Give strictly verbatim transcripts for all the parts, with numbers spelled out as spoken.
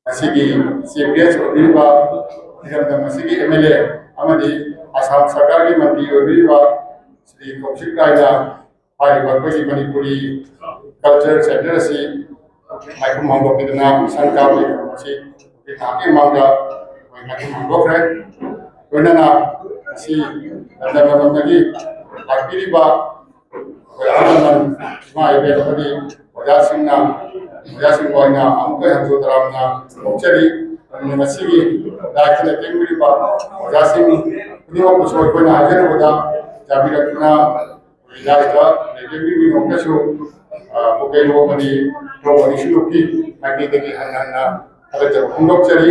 ꯉꯁꯤꯒꯤ chief gas ꯑꯣꯏꯕꯤꯔꯤꯕ, ꯏꯔꯝꯗꯝ ꯑꯁꯤꯒꯤ ꯑꯦꯝ ꯑꯦꯜ ꯑꯦ ꯑꯃꯗꯤ ꯑꯁꯥꯝ ꯁꯔꯀꯥꯔꯒꯤ ꯃꯟꯇ꯭ꯔꯤ ꯑꯣꯏꯕꯤꯔꯤꯕ ꯁ꯭ꯔꯤ ꯀꯧꯁꯤꯛ ꯔꯥꯏꯅ ꯍꯥꯏꯔꯤꯕ ꯑꯩꯈꯣꯏꯒꯤ ꯃꯅꯤꯄꯨꯔꯤ ꯀꯜꯆꯔ ꯁꯦꯟꯇꯔ ꯑꯁꯤ ꯃꯥꯏꯈꯨꯝ ꯍꯥꯡꯗꯣꯛꯄꯤꯗꯨꯅ ꯃꯤꯁꯪ ꯀꯥꯕꯒꯤ ꯊꯧꯔꯝ ꯑꯁꯤ ꯍꯧꯖꯤꯛ ꯉꯥꯏꯍꯥꯛꯀꯤ ꯃꯃꯥꯡꯗ ꯑꯩꯈꯣꯏ ꯃꯥꯏꯈꯨꯝ ꯍꯥꯡꯗꯣꯛꯈ꯭ꯔꯦ꯫ ꯂꯣꯏꯅꯅ ꯉꯁꯤ ꯂꯝꯗꯝ ꯂꯝꯗꯝꯗꯒꯤ ꯂꯥꯛꯄꯤꯔꯤꯕ ꯑꯩꯈꯣꯏ ꯑꯍꯜ ꯂꯃꯟ, ꯏꯃꯥ ꯏꯕꯦꯜ ꯑꯃꯗꯤ ꯑꯣꯖꯥꯁꯤꯡꯅ, ꯑꯣꯖꯥꯁꯤꯡꯕꯨ ꯑꯩꯅ ꯑꯃꯨꯛꯀ ꯍꯟꯅ ꯇꯔꯥꯝꯅ ꯑꯣꯛꯆꯔꯤ꯫ ꯑꯗꯨꯅ ꯉꯁꯤꯒꯤ ꯂꯥꯏꯁꯤꯗ ꯂꯦꯡꯕꯤꯔꯤꯕ ꯑꯣꯖꯥꯁꯤꯡ ꯈꯨꯗꯤꯡꯃꯛꯄꯨꯁꯨ ꯑꯩꯈꯣꯏꯅ ꯍꯥꯏꯖꯔꯨꯕꯗ ꯌꯥꯕꯤꯔꯛꯇꯨꯅ ꯑꯩꯈꯣꯏ ꯂꯥꯏꯁꯤꯗ ꯂꯦꯡꯕꯤꯔꯤꯕ ꯈꯨꯗꯤꯡꯃꯛꯇꯁꯨ, ꯑ, ꯄꯨꯀꯩꯂꯣ ꯑꯃꯗꯤ ꯊꯧꯕ ꯅꯤꯡꯁꯤꯡꯂꯨꯞꯀꯤ ꯃꯥꯏꯀꯩꯗꯒꯤ ꯍꯟꯅ ꯍꯟꯅ ꯊꯥꯒꯠꯆꯕ ꯐꯣꯡꯗꯣꯛꯆꯔꯤ꯫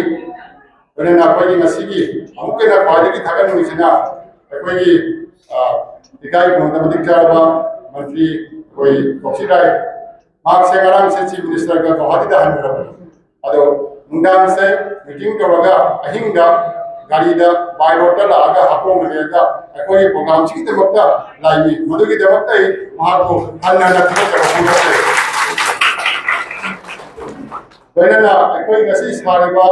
ꯂꯣꯏꯅꯅ ꯑꯩꯈꯣꯏꯒꯤ ꯉꯁꯤꯒꯤ ꯑꯃꯨꯛꯀ ꯍꯦꯟꯅ ꯈ꯭ꯋꯥꯏꯗꯒꯤ ꯊꯥꯒꯠꯅꯤꯡꯉꯤꯁꯤꯅ ꯑꯩꯈꯣꯏꯒꯤ, ꯑ, ꯏꯀꯥꯏ ꯈꯨꯝꯅꯕ ꯃꯇꯤꯛ ꯆꯥꯔꯕ ꯃꯟꯇ꯭ꯔꯤ ꯑꯩꯈꯣꯏ ꯀꯧꯁꯤꯛ ꯔꯥꯏ, ꯃꯍꯥꯛꯁꯦ ꯉꯔꯥꯡꯁꯦ ꯆꯤꯐ ꯃꯤꯅꯤꯁꯇꯔꯒ ꯒꯧꯍꯥꯇꯤꯗ ꯍꯟꯈ꯭ꯔꯕꯅꯤ꯫ ꯑꯗꯣ ꯅꯨꯡꯗꯥꯡꯁꯦ ꯃꯤꯇꯤꯡ ꯇꯧꯔꯒ ꯑꯍꯤꯡꯗ ꯒꯥꯔꯤꯗ ꯕꯥꯏ ꯔꯣꯗꯇ ꯂꯥꯛꯑꯒ ꯍꯥꯄꯣꯡꯗ ꯂꯩꯔꯒ ꯑꯩꯈꯣꯏꯒꯤ ꯄ꯭ꯔꯣꯒ꯭ꯔꯥꯝꯁꯤꯒꯤꯗꯃꯛꯇ ꯂꯥꯛꯏ꯫ ꯃꯗꯨꯒꯤꯗꯃꯛꯇ ꯑꯩ ꯃꯍꯥꯛꯄꯨ ꯍꯟꯅ ꯍꯟꯅ ꯊꯥꯒꯠꯆꯕ ꯐꯣꯡꯗꯣꯛꯆꯔꯤ꯫ ꯂꯣꯏꯅꯅ ꯑꯩꯈꯣꯏ ꯉꯁꯤ ꯁꯥꯔꯤꯕ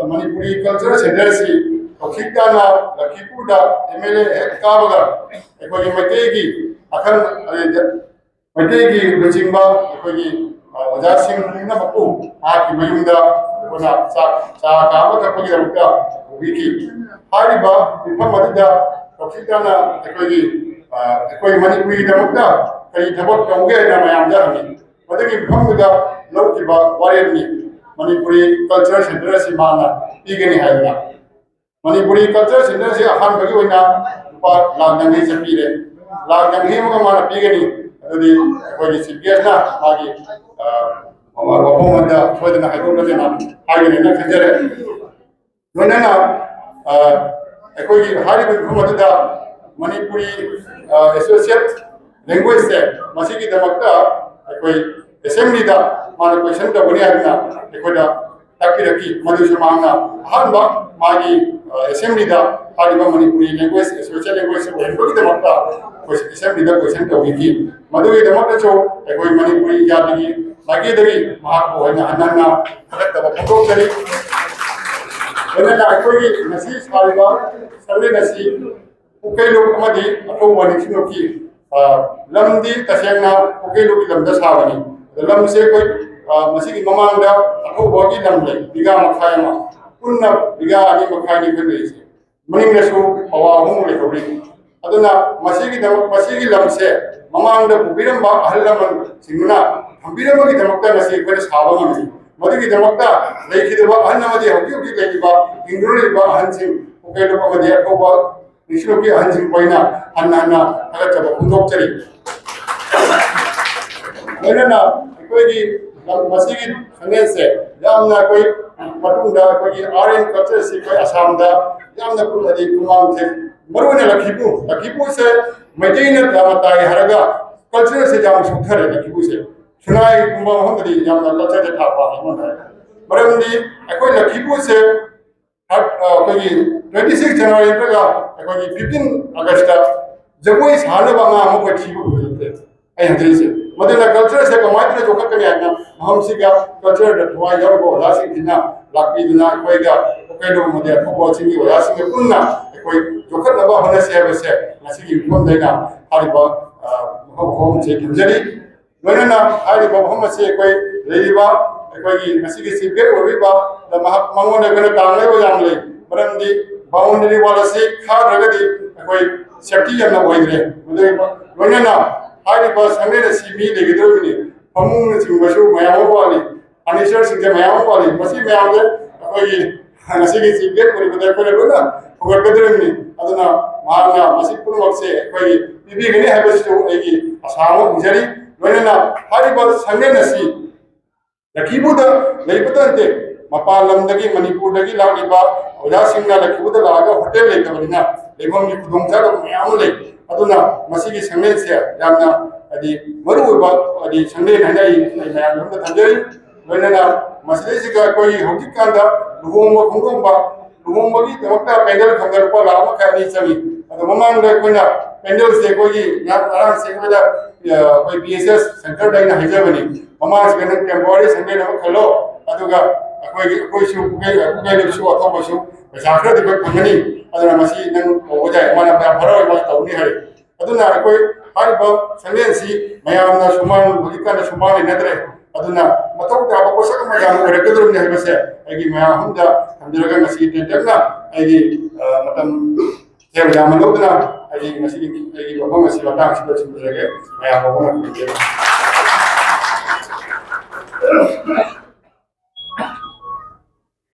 ꯃꯅꯤꯄꯨꯔꯤ ꯀꯜꯆꯔꯦꯜ ꯁꯦꯟꯇꯔ ꯑꯁꯤ ꯀꯧꯁꯤꯛ ꯇꯥꯅ ꯂꯛꯈꯤꯄꯨꯔꯗ ꯑꯦꯝ ꯑꯦꯜ ꯑꯦ ꯍꯦꯛ ꯀꯥꯕꯒ ꯑꯩꯈꯣꯏꯒꯤ ꯃꯩꯇꯩꯒꯤ ꯑꯈꯪ, ꯃꯩꯇꯩꯒꯤ ꯂꯨꯆꯤꯡꯕ ꯑꯩꯈꯣꯏꯒꯤ, ꯑ, ꯑꯣꯖꯥꯁꯤꯡ ꯄꯨꯝꯅꯃꯛꯄꯨ ꯃꯍꯥꯛꯀꯤ ꯃꯌꯨꯝꯗ ꯑꯩꯈꯣꯏꯅ ꯆꯥꯛ, ꯆꯥ ꯀꯥ ꯑꯃ ꯊꯛꯄꯒꯤꯗꯃꯛꯇ ꯄꯨꯕꯤꯈꯤ꯫ ꯍꯥꯏꯔꯤꯕ ꯃꯤꯐꯝ ꯑꯗꯨꯗ ꯀꯧꯁꯤꯛ ꯇꯥꯅ ꯑꯩꯈꯣꯏꯒꯤ, ꯑ, ꯑꯩꯈꯣꯏ ꯃꯅꯤꯄꯨꯔꯒꯤꯗꯃꯛꯇ ꯀꯔꯤ ꯊꯕꯛ ꯇꯧꯒꯦ ꯍꯥꯏꯅ ꯃꯌꯥꯝꯗ ꯍꯪꯉꯤ꯫ ꯃꯗꯨꯒꯤ ꯃꯐꯝꯗꯨꯗ ꯂꯧꯈꯤꯕ ꯋꯥꯔꯦꯞꯅꯤ ꯃꯅꯤꯄꯨꯔꯤ ꯀꯜꯆꯔꯦꯜ ꯁꯦꯟꯇꯔ ꯑꯁꯤ ꯃꯥꯅ ꯄꯤꯒꯅꯤ ꯍꯥꯏꯗꯅ꯫ ꯃꯅꯤꯄꯨꯔꯤ ꯀꯜꯆꯔꯦꯜ ꯁꯦꯟꯇꯔ ꯑꯁꯤ ꯑꯍꯥꯟꯕꯒꯤ ꯑꯣꯏꯅ ꯂꯨꯄꯥ ꯂꯥꯈ ꯌꯥꯡꯈꯩ ꯆꯠꯄꯤꯔꯦ꯫ ꯂꯥꯈ ꯌꯥꯡꯈꯩ ꯑꯃꯒ ꯃꯥꯅ ꯄꯤꯒꯅꯤ꯫ ꯑꯗꯨꯗꯤ ꯑꯩꯈꯣꯏꯒꯤ ꯆꯤꯐ ꯒꯦꯁꯅ ꯃꯥꯒꯤ, ꯑ, ꯋꯥꯐꯝ ꯑꯃꯗ ꯁꯣꯏꯗꯅ ꯍꯥꯏꯗꯣꯛꯅꯗꯦꯅ ꯍꯥꯏꯒꯅꯤꯅ ꯈꯟꯖꯔꯦ꯫ ꯂꯣꯏꯅꯅ, ꯑ, ꯑꯩꯈꯣꯏꯒꯤ ꯍꯥꯏꯔꯤꯕ ꯃꯤꯐꯝ ꯑꯗꯨꯗ ꯃꯅꯤꯄꯨꯔꯤ, ꯑ, ꯑꯦꯁꯣꯁꯤꯌꯦꯠ ꯂꯦꯡꯒ꯭ꯋꯦꯖꯁꯦ ꯃꯁꯤꯒꯤꯗꯃꯛꯇ ꯑꯩꯈꯣꯏ ꯑꯦꯁꯦꯝꯕ꯭ꯂꯤꯗ ꯃꯥꯅ ꯀꯣꯏꯁꯟ ꯇꯧꯒꯅꯤ ꯍꯥꯏꯗꯨꯅ ꯑꯩꯈꯣꯏꯗ ꯇꯥꯛꯄꯤꯔꯛꯈꯤ꯫ ꯃꯗꯨꯁꯨ ꯃꯍꯥꯛꯅ ꯑꯍꯥꯟꯕ ꯃꯥꯒꯤ, ꯑ, ꯑꯦꯁꯦꯝꯕ꯭ꯂꯤꯗ ꯍꯥꯏꯔꯤꯕ ꯃꯅꯤꯄꯨꯔꯤ ꯂꯦꯡꯒ꯭ꯋꯦꯖ, ꯑꯦꯁꯣꯁꯤꯌꯦꯠ ꯂꯦꯡꯒ꯭ꯋꯦꯖ ꯑꯣꯏꯍꯟꯕꯒꯤꯗꯃꯛꯇ ꯑꯩꯈꯣꯏ ꯑꯦꯁꯦꯝꯕ꯭ꯂꯤꯗ ꯀꯣꯏꯁꯟ ꯇꯧꯕꯤꯈꯤ꯫ ꯃꯗꯨꯒꯤꯗꯃꯛꯇꯁꯨ ꯑꯩꯈꯣꯏ ꯃꯅꯤꯄꯨꯔꯤ ꯖꯥꯇꯤꯒꯤ ꯃꯥꯏꯀꯩꯗꯒꯤ ꯃꯍꯥꯛꯄꯨ ꯑꯩꯅ ꯍꯟꯅ ꯍꯟꯅ ꯊꯥꯒꯠꯆꯕ ꯐꯣꯡꯗꯣꯛꯆꯔꯤ꯫ ꯂꯣꯏꯅꯅ ꯑꯩꯈꯣꯏꯒꯤ ꯉꯁꯤ ꯁꯥꯔꯤꯕ ꯁꯪꯂꯦꯟ ꯑꯁꯤ ꯄꯨꯀꯩꯂꯨꯞ ꯑꯃꯗꯤ ꯑꯊꯧꯕ ꯅꯤꯡꯁꯤꯡꯂꯨꯞꯀꯤ, ꯑ, ꯂꯝꯗꯤ ꯇꯁꯦꯡꯅ ꯄꯨꯀꯩꯂꯨꯞꯀꯤ ꯂꯝꯗ ꯁꯥꯕꯅꯤ꯫ ꯑꯗꯣ ꯂꯝꯁꯦ ꯑꯩꯈꯣꯏ, ꯑ, ꯃꯁꯤꯒꯤ ꯃꯃꯥꯡꯗ ꯑꯊꯧꯕꯒꯤ ꯂꯝ ꯂꯩ, ꯕꯤꯒꯥ ꯃꯈꯥꯏ ꯑꯃ, ꯄꯨꯟꯅ ꯕꯤꯒꯥ ꯑꯅꯤ ꯃꯈꯥꯏꯅꯤ ꯑꯩꯈꯣꯏ ꯂꯩꯔꯤꯁꯦ꯫ ꯃꯅꯤꯡꯗꯁꯨ ꯄꯋꯥ ꯑꯍꯨꯝ ꯂꯩꯍꯧꯔꯤ꯫ ꯑꯗꯨꯅ ꯃꯁꯤꯒꯤꯗꯃꯛ, ꯃꯁꯤꯒꯤ ꯂꯝꯁꯦ ꯃꯃꯥꯡꯗ ꯄꯨꯕꯤꯔꯝꯕ ꯑꯍꯜ ꯂꯃꯟꯁꯤꯡꯗꯨꯅ ꯊꯝꯕꯤꯔꯝꯕꯒꯤꯗꯃꯛꯇ ꯉꯁꯤ ꯑꯩꯈꯣꯏꯅ ꯁꯥꯕ ꯉꯝꯃꯤ꯫ ꯃꯗꯨꯒꯤꯗꯃꯛꯇ ꯂꯩꯈꯤꯗꯕ ꯑꯍꯜ ꯑꯃꯗꯤ ꯍꯧꯖꯤꯛ ꯍꯧꯖꯤꯛ ꯂꯩꯔꯤꯕ, ꯍꯤꯡꯗꯨꯅ ꯂꯩꯔꯤꯕ ꯑꯍꯜꯁꯤꯡ, ꯄꯨꯀꯩꯂꯨꯞ ꯑꯃꯗꯤ ꯑꯊꯧꯕ ꯅꯤꯡꯁꯤꯡꯂꯨꯞꯀꯤ ꯑꯍꯜꯁꯤꯡꯕꯨ ꯑꯩꯅ ꯍꯟꯅ ꯍꯟꯅ ꯊꯥꯒꯠꯆꯕ ꯐꯣꯡꯗꯣꯛꯆꯔꯤ꯫ ꯂꯣꯏꯅꯅ ꯑꯩꯈꯣꯏꯒꯤ ꯂꯝ ꯑꯁꯤꯒꯤ ꯁꯪꯂꯦꯟꯁꯦ ꯌꯥꯝꯅ ꯑꯩꯈꯣꯏ ꯃꯇꯨꯡꯗ ꯑꯩꯈꯣꯏꯒꯤ art and culture ꯁꯤ ꯑꯩꯈꯣꯏ ꯑꯁꯥꯝꯗ ꯌꯥꯝꯅ ꯀꯨ-, ꯍꯥꯏꯗꯤ ꯈꯨꯃꯥꯡꯁꯦ, ꯃꯔꯨꯑꯣꯏꯅ ꯂꯛꯈꯤꯄꯨ, ꯂꯛꯈꯤꯄꯨꯁꯦ ꯃꯩꯇꯩꯅ ꯇꯥ-, ꯇꯥꯏ ꯍꯥꯏꯔꯒ culture ꯁꯦ ꯌꯥꯝ ꯁꯣꯛꯊꯔꯦ꯫ ꯂꯛꯈꯤꯄꯨꯁꯦ ꯁꯤꯅꯥꯏꯒꯨꯝꯕ ꯃꯐꯝꯗꯗꯤ ꯌꯥꯝꯅ culture ꯁꯦ ꯊꯥꯛꯄ ꯍꯥꯏꯕ ꯇꯥꯔꯦ꯫ ꯃꯔꯝꯗꯤ ꯑꯩꯈꯣꯏ ꯂꯛꯈꯤꯄꯨꯁꯦ ꯊꯥꯔꯠ-, ꯑ, ꯑꯩꯈꯣꯏꯒꯤ twenty six January ꯅꯠꯇ꯭ꯔꯒ ꯑꯩꯈꯣꯏꯒꯤ fifteen August ꯖꯒꯣꯏ ꯁꯥꯅꯕ ꯑꯉꯥꯡ ꯑꯃ ꯑꯩꯈꯣꯏ ꯊꯤꯕ ꯐꯪꯖꯗ꯭ꯔꯦ꯫ ꯑꯩ ꯍꯥꯏꯖꯔꯤꯁꯦ, ꯃꯗꯨꯅ culture ꯁꯦ ꯀꯃꯥꯏꯅ ꯇꯧꯅ ꯌꯣꯛꯈꯠꯀꯅꯤ ꯍꯥꯏꯅ ꯃꯐꯝꯁꯤꯒ culture ꯗ ꯊꯋꯥꯏ ꯌꯥꯎꯔꯕ ꯑꯣꯖꯥꯁꯤꯡꯁꯤꯅ ꯂꯥꯛꯄꯤꯗꯨꯅ ꯑꯩꯈꯣꯏꯒ ꯀꯩꯗꯧꯕꯗꯤ ꯑꯇꯣꯞꯄꯁꯤꯡꯒꯤ ꯑꯣꯖꯥꯁꯤꯡꯒ ꯄꯨꯟꯅ ꯑꯩꯈꯣꯏ ꯌꯣꯛꯈꯠꯅꯕ ꯍꯣꯠꯅꯁꯤ ꯍꯥꯏꯕꯁꯦ ꯉꯁꯤꯒꯤ ꯃꯐꯝꯗ ꯑꯩꯅ ꯍꯥꯏꯔꯤꯕ, ꯑ, ꯋꯥꯐꯝꯁꯦ ꯊꯝꯖꯔꯤ꯫ ꯂꯣꯏꯅꯅ ꯍꯥꯏꯔꯤꯕ ꯃꯐꯝ ꯑꯁꯤ ꯑꯩꯈꯣꯏ ꯂꯩꯔꯤꯕ, ꯑꯩꯈꯣꯏꯒꯤ ꯉꯁꯤꯒꯤ chief guest ꯑꯣꯏꯕꯤꯕ ꯃꯍꯥꯛ, ꯃꯉꯣꯟꯗ ꯑꯩꯈꯣꯏꯅ ꯇꯥꯡꯅꯕ ꯌꯥꯝ ꯂꯩ꯫ ꯃꯔꯝꯗꯤ boundary wall ꯑꯁꯤ ꯈꯥꯗ꯭ꯔꯒꯗꯤ ꯑꯩꯈꯣꯏ safety ꯌꯥꯝꯅ ꯑꯣꯏꯗ꯭ꯔꯦ꯫ ꯃꯗꯨꯒ ꯂꯣꯏꯅꯅ ꯍꯥꯏꯔꯤꯕ ꯁꯪꯂꯦꯟ ꯑꯁꯤ ꯃꯤ ꯂꯩꯒꯗꯧꯔꯤꯕꯅꯤ꯫ ꯐꯃꯨꯡꯅꯆꯤꯡꯕꯁꯨ ꯃꯌꯥꯝ ꯑꯃ ꯋꯥꯠꯂꯤ, furniture ꯁꯤꯡꯁꯦ ꯃꯌꯥꯝ ꯑꯃ ꯋꯥꯠꯂꯤ꯫ ꯃꯁꯤ ꯃꯌꯥꯝꯁꯦ ꯑꯩꯈꯣꯏꯒꯤ ꯉꯁꯤꯒꯤ chief guest ꯑꯣꯏꯔꯤꯕꯗ ꯑꯩꯈꯣꯏꯅ ꯂꯣꯏꯅ ꯐꯪꯒꯠꯀꯗꯧꯔꯤꯕꯅꯤ꯫ ꯑꯗꯨꯅ ꯃꯍꯥꯛꯅ ꯃꯁꯤ ꯄꯨꯝꯅꯃꯛꯁꯦ ꯑꯩꯈꯣꯏꯒꯤ ꯄꯤꯕꯤꯒꯅꯤ ꯍꯥꯏꯕꯁꯤꯁꯨ ꯑꯩꯒꯤ ꯑꯁꯥ ꯑꯃ ꯐꯣꯡꯖꯔꯤ꯫ ꯂꯣꯏꯅꯅ ꯍꯥꯏꯔꯤꯕ ꯁꯪꯂꯦꯟ ꯑꯁꯤ ꯂꯛꯈꯤꯄꯨꯗ ꯂꯩꯕꯇ ꯅꯠꯇꯦ, ꯃꯄꯥꯟ ꯂꯝꯗꯒꯤ, ꯃꯅꯤꯄꯨꯔꯗꯒꯤ ꯂꯥꯛꯂꯤꯕ ꯑꯣꯖꯥꯁꯤꯡꯅ ꯂꯛꯈꯤꯄꯨꯗ ꯂꯥꯛꯑꯒ ꯍꯣꯇꯦꯜ ꯂꯩꯇꯕꯅꯤꯅ ꯂꯩꯐꯝꯒꯤ ꯈꯨꯗꯣꯡꯆꯥꯗꯕ ꯃꯌꯥꯝ ꯑꯃ ꯂꯩ꯫ ꯑꯗꯨꯅ ꯃꯁꯤꯒꯤ ꯁꯪꯂꯦꯟꯁꯦ ꯌꯥꯝꯅ, ꯍꯥꯏꯗꯤ, ꯃꯔꯨꯑꯣꯏꯕ, ꯍꯥꯏꯗꯤ, ꯁꯪꯂꯦꯟ ꯍꯥꯏꯅ ꯑꯩ, ꯑꯩ ꯃꯌꯥꯝꯒꯤ ꯃꯐꯝꯗ ꯊꯝꯖꯔꯤ꯫ ꯂꯣꯏꯅꯅ ꯃꯁꯤꯗꯩꯁꯤꯗ ꯑꯩꯈꯣꯏꯒꯤ ꯍꯧꯖꯤꯛꯀꯥꯟꯗ ꯂꯨꯍꯣꯡꯕ ꯈꯣꯡꯗꯣꯡꯕ, ꯂꯨꯍꯣꯡꯕꯒꯤꯗꯃꯛꯇ ꯄꯦꯟꯗꯦꯜ ꯈꯟꯕ ꯂꯨꯄꯥ ꯂꯥꯈ ꯑꯃ ꯃꯈꯥꯏ ꯑꯅꯤ ꯆꯪꯉꯤ꯫ ꯑꯗꯣ ꯃꯃꯥꯡꯗ ꯑꯩꯈꯣꯏꯅ ꯄꯦꯟꯗꯦꯜꯁꯦ ꯑꯩꯈꯣꯏꯒꯤ ꯉꯔꯥꯡ, ꯉꯔꯥꯡꯁꯦ ꯑꯩꯈꯣꯏꯗ ꯑꯩꯈꯣꯏ ꯕꯤ ꯑꯦꯁ ꯑꯦꯁ ꯁꯦꯟꯇꯔꯗ ꯑꯩꯅ ꯍꯥꯏꯖꯕꯅꯤ, ꯃꯃꯥꯡꯁꯤꯗ ꯅꯪ ꯇꯦꯝꯄꯣꯔꯔꯤ ꯁꯪꯂꯦꯟ ꯑꯃ ꯈꯜꯂꯣ, ꯑꯗꯨꯒ ꯑꯩꯈꯣꯏꯒꯤ, ꯑꯩꯈꯣꯏꯁꯨ ꯄꯨꯈꯩ ꯄꯨꯈꯩꯂꯨꯞꯁꯨ ꯑꯇꯣꯞꯄꯁꯨ ꯄꯩꯁꯥ ꯈꯔꯗꯤ ꯑꯩꯈꯣꯏ ꯐꯪꯒꯅꯤ꯫ ꯑꯗꯨꯅ ꯃꯁꯤ ꯅꯪ ꯇꯧꯕ ꯌꯥꯏ, ꯃꯥꯅ ꯌꯥꯝ ꯍꯔꯥꯎꯏ, ꯃꯥ ꯇꯧꯅꯤ ꯍꯥꯏ꯫ ꯑꯗꯨꯅ ꯑꯩꯈꯣꯏ ꯍꯥꯏꯔꯤꯕ ꯁꯪꯂꯦꯟꯁꯤ ꯃꯌꯥꯝꯅ ꯁꯨꯃꯥꯡ, ꯍꯧꯖꯤꯛꯀꯥꯟꯗ ꯁꯨꯃꯥꯡ ꯂꯩꯅꯗ꯭ꯔꯦ꯫ ꯑꯗꯨꯅ ꯃꯊꯧ ꯇꯥꯕ ꯄꯣꯠꯁꯛ ꯑꯃ ꯌꯥꯝꯅ ꯑꯣꯏꯔꯛꯀꯗꯧꯔꯤꯕꯅꯤ ꯍꯥꯏꯕꯁꯦ ꯑꯩꯒꯤ ꯃꯌꯥꯝ ꯑꯍꯨꯝꯗ ꯊꯝꯖꯔꯒ, ꯉꯁꯤ ꯇꯦꯟꯇꯛꯅ ꯑꯩꯒꯤ, ꯑ, ꯃꯇꯝ ꯁꯦꯜ ꯌꯥꯝꯅ ꯂꯧꯗꯨꯅ ꯑꯩꯒꯤ ꯉꯁꯤꯒꯤ ꯑꯩꯒꯤ ꯋꯥꯐꯝ ꯑꯁꯤ ꯃꯇꯥꯡꯁꯤꯗ ꯊꯝꯖꯔꯒꯦ꯫ ꯃꯌꯥꯝ ꯃꯥꯡꯗ ꯈꯨꯔꯨꯝꯖꯔꯤ꯫